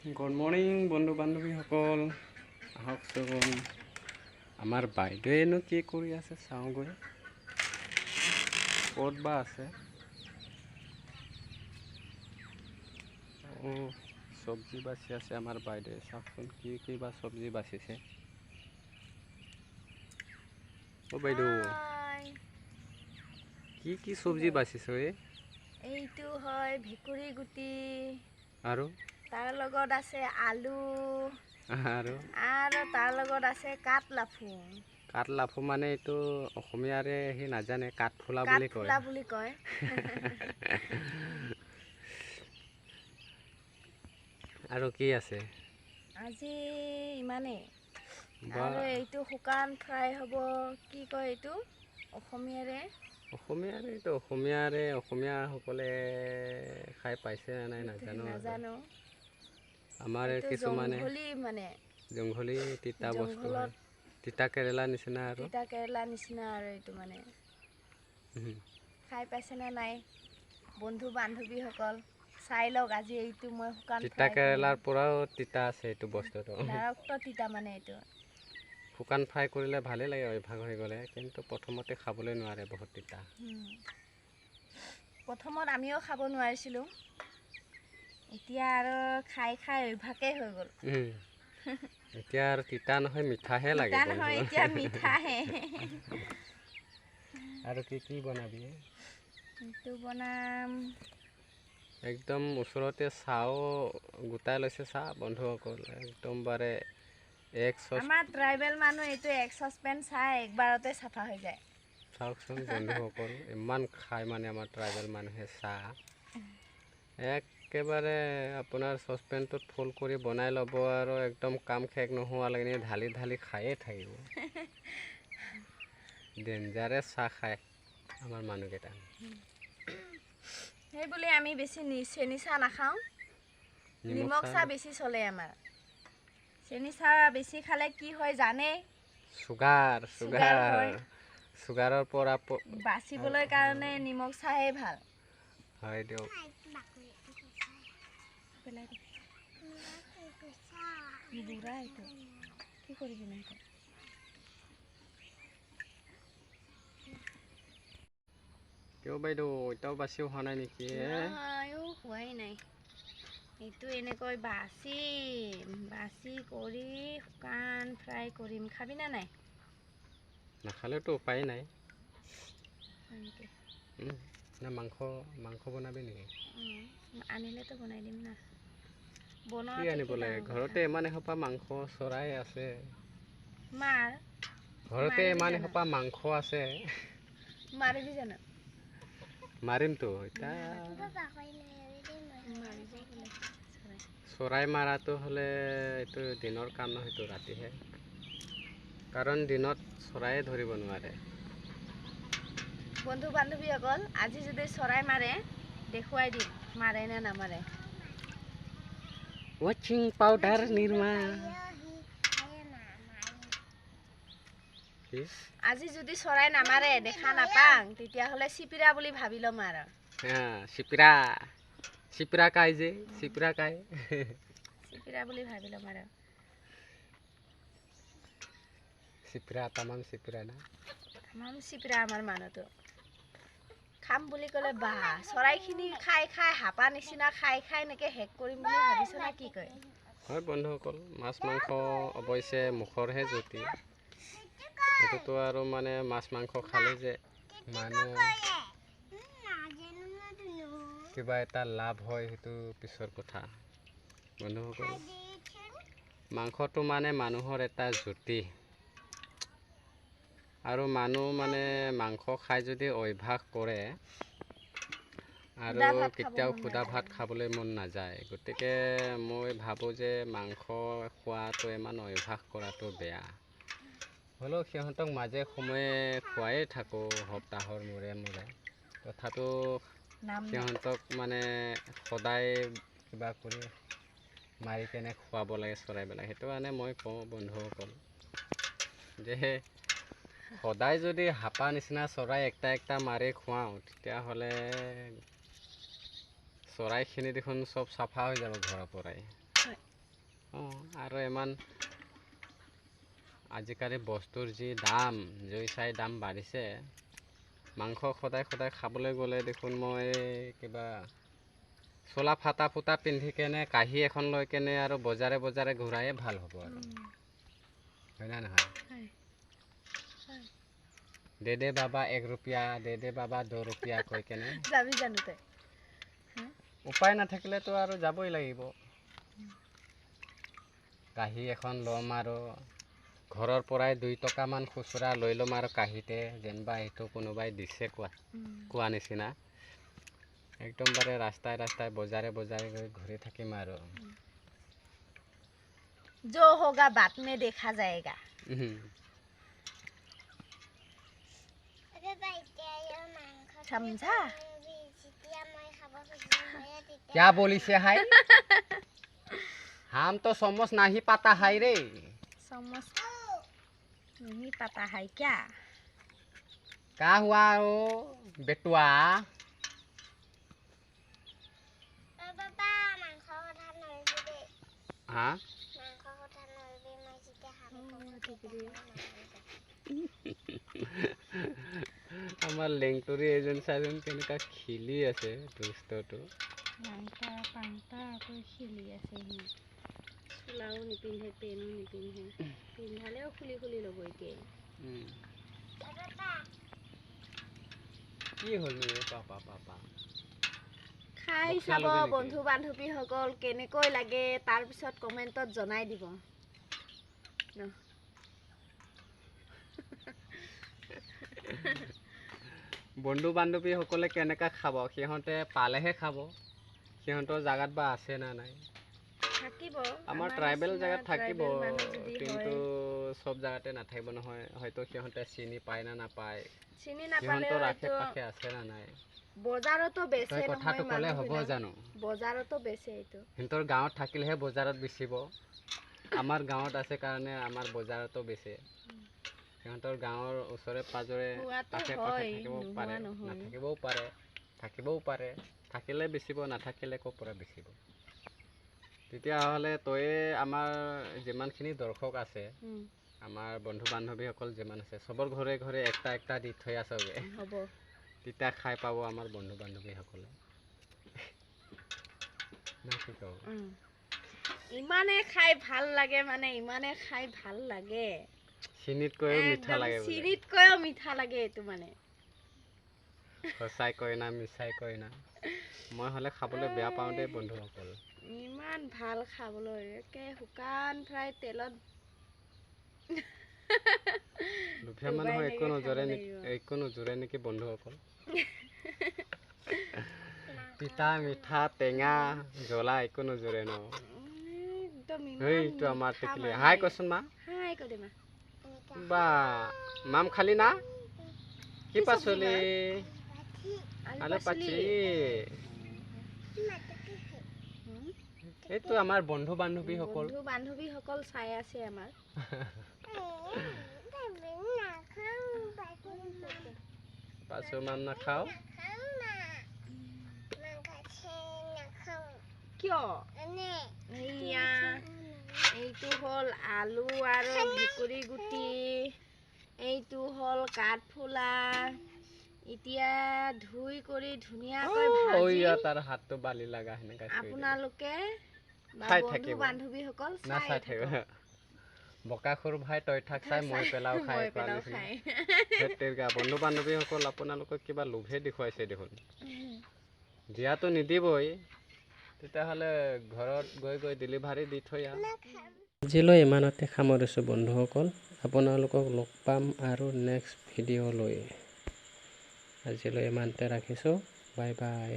Good morning বন্ধু বান্ধৱীসকল, আহকচোন আমাৰ বাইদেৱেনো কি কৰি আছে চাওঁগৈ, ক'ত বা আছে। অ' চব্জি বাচি আছে আমাৰ বাইদেৱে, চাওকচোন কি কি বা চব্জি বাচিছে। অ' বাইদেউ, কি কি চব্জি বাচিছে? এইটো হয় ভেকুৰী গুটি, আৰু তাৰ লগত আছে আলু, আৰু আৰু তাৰ লগত আছে কাঠলাফু। কাঠলাফু মানে এইটো অসমীয়াৰে সি নাজানে, কাঠফুলা বুলি কয়। কাঠফুলা বুলি কয়। আৰু কি আছে? আজি ইমানেই। আৰু এইটো শুকান ফ্ৰাই হ'ব, কি কয় এইটো অসমীয়াৰে? অসমীয়াৰে এইটো অসমীয়াৰে অসমীয়াসকলে খাই পাইছে নে নাই নাজানো। নাজানো। আমাৰ কিছুমানে মানে জংঘলী তিতা বস্তু হয়, তিতা কেৰেলা নিচিনা। আৰু তিতা কেৰেলা নিচিনা। আৰু এইটো মানে খাই পাইছে নে নাই বন্ধু বান্ধৱীসকল চাই লওক। আজি এইটো মই শুকান তিতা কেৰেলাৰ পৰাও তিতা আছে এইটো বস্তুটো, ডাইৰেক্ট তিতা মানে এইটো শুকান ফ্ৰাই কৰিলে ভালেই লাগে অভ্যাস হৈ গ'লে, কিন্তু প্ৰথমতে খাবলৈ নোৱাৰে, বহুত তিতা। প্ৰথমত আমিও খাব নোৱাৰিছিলোঁ, এতিয়া আৰু খাই খাই অভ্যাসেই হৈ গ'ল। এতিয়া আৰু তিতা নহয় মিঠাহে লাগে। নহয় এতিয়া মিঠাহে। আৰু কি কি বনাবি? এইটো বনাম। একদম ওচৰতে চাহো গোটাই লৈছে চাহ বন্ধুসকল, একদম বাৰে এক আমাৰ ট্ৰাইবেল মানুহ এইটো এক চচপেন চাহ একবাৰতে চাফা হৈ যায়। চাওকচোন বন্ধুসকল, ইমান খায় মানে আমাৰ ট্ৰাইবেল মানুহে চাহ, একেবাৰে আপোনাৰ চচপেনটোত ফুল কৰি বনাই ল'ব আৰু একদম কাম শেষ নোহোৱালৈকে ঢালি ঢালি খায়ে থাকিব। ডেঞ্জাৰে চাহ খায় আমাৰ মানুহকেইটা। সেই বুলি আমি বেছি চেনি চাহ নাখাওঁ, নিমখ চাহ বেছি চলে আমাৰ। চেনি চাহ বেছি খালে কি হয় জানে? চুগাৰ, চুগাৰ, চুগাৰৰ পৰা বাচিবলৈ কাৰণে নিমখ চাহে ভাল হয় দিয়ক। বুঢ়া এইটো কি কৰিবি? নাই কিয় বাইদেউ, এতিয়াও বাচি হোৱা নাই নেকি? হোৱাই নাই। এইটো এনেকৈ বাচিম, বাচি কৰি শুকান ফ্ৰাই কৰিম। খাবি না নাই? নাখালেতো উপায় নাই। না মাংস, মাংস বনাবি নেকি? আনিলেতো বনাই দিম না। কি আনিব লাগে? ঘৰতে ইমান এসোপা মাংস চৰাই আছে। মাৰ ঘৰতে ইমান এসোপা মাংস আছে। মাৰিবি জানো? মাৰিমতো এতিয়া। চৰাই মাৰাটো হ'লে এইটো দিনৰ কাম নহয়তো, ৰাতিহে, কাৰণ দিনত চৰায়ে ধৰিব নোৱাৰে। বন্ধু বান্ধৱীসকল, আজি যদি চৰাই মাৰে দেখুৱাই দিম, মাৰে নে নামাৰে। ৱাচিং পাউডাৰ নিৰ্মা। আজি যদি চৰাই নামাৰে দেখা নাপাং, তেতিয়াহ'লে চিপিৰা বুলি ভাবি ল'ম আৰু। চিপিৰা, চিপিৰা কাই যে, চিপিৰা কাই, চিপিৰা বুলি ভাবি ল'ম আৰু। চিপিৰা, তামাম চিপিৰা না? তামাম চিপিৰা আমাৰ মানুহটো। খাম বুলি ক'লে বা চৰাইখিনি খাই খাই হাপা নিচিনা খাই খাই এনেকৈ শেষ কৰিম বুলি ভাবিছ না কি কয়? হয় বন্ধুসকল, মাছ মাংস অৱশ্যে মুখৰহে জুতি, এইটোতো আৰু মানে মাছ মাংস খালে যে মানুহ কিবা এটা লাভ হয় সেইটো পিছৰ কথা। বন্ধুসকল, মাংসটো মানে মানুহৰ এটা জুতি, আৰু মানুহ মানে মাংস খাই যদি অভ্যাস কৰে আৰু কেতিয়াও সুদা ভাত খাবলৈ মন নাযায়। গতিকে মই ভাবোঁ যে মাংস খোৱাটো ইমান অভ্যাস কৰাটো বেয়া। হ'লেও সিহঁতক মাজে সময়ে খুৱায়ে থাকোঁ সপ্তাহৰ মূৰে মূৰে, তথাপিও সিহঁতক মানে সদায় কিবা কৰি মাৰি কেনে খুৱাব লাগে চৰাইবিলাক। সেইটো কাৰণে মই কওঁ বন্ধুসকল যে সদায় যদি হাপা নিচিনা চৰাই একটা একটা মাৰি খুৱাওঁ, তেতিয়াহ'লে চৰাইখিনি দেখোন চব চাফা হৈ যাব ঘৰৰ পৰাই। অঁ, আৰু ইমান আজিকালি বস্তুৰ যি দাম, জুই চাই দাম বাঢ়িছে, মাংস সদায় সদায় খাবলৈ গ'লে দেখোন মই কিবা চোলা ফাটা ফুটা পিন্ধি কেনে কাঁহী এখন লৈ কেনে আৰু বজাৰে বজাৰে ঘূৰায়ে ভাল হ'ব আৰু, হয় না নহয়? দে দে বাবা 1 रुपया, দে দে বাবা 2 रुपया কৈ কেনে যাবি জানো তই? উপায় নাথাকিলেতো আৰু যাবই লাগিব। কাঁহী এখন ল'ম আৰু ঘৰৰ পৰাই 2 টকামান খুচুৰা লৈ ল'ম আৰু কাঁহীতে, যেনিবা সেইটো কোনোবাই দিছে কোৱা কোৱা নিচিনা, একদমবাৰে ৰাস্তাই ৰাস্তাই বজাৰে বজাৰে গৈ ঘূৰি থাকিম আৰু। जो होगा बाद में देखा जाएगा। समझा? क्या बोली से हाय? हम तो समझ नहीं पाता है रे। समझ नहीं पाता है क्या? क्या हुआ ओ बेटुआ? হা, আমাৰ লেংটুৰি এজন চাজন কেনেকুৱা খেলি আছে দুষ্টটো। খেলি আছে সি, চোলাও নিপিন্ধে, পেনো নিপিন্ধে, পিন্ধালেও খুলি খুলি ল'ব এতিয়া। কি হ'ল পাপা পাপা? খাই চাব বন্ধু বান্ধৱীসকল কেনেকৈ লাগে, তাৰপিছত কমেণ্টত জনাই দিব। বন্ধু বান্ধৱীসকলে কেনেকা খাব, সিহঁতে পালেহে খাব, সিহঁতৰ জাগাত বা আছে না নাই। থাকিব, আমাৰ ট্ৰাইবেল জেগাত থাকিব, কিন্তু চব জেগাতে নাথাকিব নহয়। হয়তো সিহঁতে চিনি পায় না নাপায়, চিনি নাপালে সিহঁতৰ আশে পাশে আছে না নাই। বজাৰতো বেচে নহয়, কথাটো ক'লে হ'ব জানো? বজাৰতো বেচে এইটো। সিহঁতৰ গাঁৱত থাকিলেহে বজাৰত বেচিব, আমাৰ গাঁৱত আছে কাৰণে আমাৰ বজাৰতো বেচে। সিহঁতৰ গাঁৱৰ ওচৰে পাজৰে আশে পাশে থাকিব পাৰে, নাথাকিবও পাৰে, থাকিবও পাৰে। থাকিলে বেচিব, নাথাকিলে ক'ৰ পৰা বেচিব? তেতিয়াহ'লে তয়ে আমাৰ যিমানখিনি দৰ্শক আছে, আমাৰ বন্ধু বান্ধৱীসকল যিমান আছে, চবৰ ঘৰে ঘৰে একটা একটা দি থৈ আছগে, হ'ব তেতিয়া খাই পাব আমাৰ বন্ধু বান্ধৱীসকলে। না কি কওঁ? ইমানে খাই ভাল লাগে, মানে ইমানে খাই ভাল লাগে, চিনিতকৈও মিঠা লাগে, চিনিতকৈও মিঠা লাগে এইটো মানে। সঁচাই কয় না মিছাই কয় না? মই হ'লে খাবলৈ বেয়া পাওঁ দেই বন্ধুসকল। ইমান ভাল খাবলৈ, একে শুকান ফ্ৰাই তেলত। দুখীয়া মানুহৰ একো নজৰে নেকি, একো নজৰে নেকি বন্ধুসকল? তিতা মিঠা টেঙা জ্বলা একো নজৰে ন। সেইটো আমাৰ টিকলি। হাই কচোন মা, হাই কৈ দে মা। বা মাম খালি না? কি পাচলি? আলু পাচলি। এইটো আমাৰ বন্ধু বান্ধৱীসকল, বন্ধু বান্ধৱীসকল চাই আছে আমাৰ। পাচো মাম নাখাও কিয়? এইয়া এইটো হ'ল আলু আৰু ভেকুৰী গুটি, এইটো হ'ল কাঠফুলা। এতিয়া ধুই কৰি ধুনীয়াকৈ ভাজি তাৰ হাতটো বালি লগা সেনেকা আপোনালোকে বন্ধু বান্ধৱীসকল চাই থাকিব। বকাসুৰ ভাই তই থাক চাই, মই পেলাও খাই। বন্ধু বান্ধৱীসকল, আপোনালোকক কিবা লোভে দেখুৱাইছে দেখোন, দিয়াটো নিদিবই, তেতিয়াহ'লে ঘৰত গৈ গৈ ডেলিভাৰী দি থৈ আহ। আজিলৈ ইমানতে সামৰিছোঁ বন্ধুসকল, আপোনালোকক লগ পাম আৰু নেক্সট ভিডিঅ' লৈ। আজিলৈ ইমানতে ৰাখিছোঁ, বাই বাই।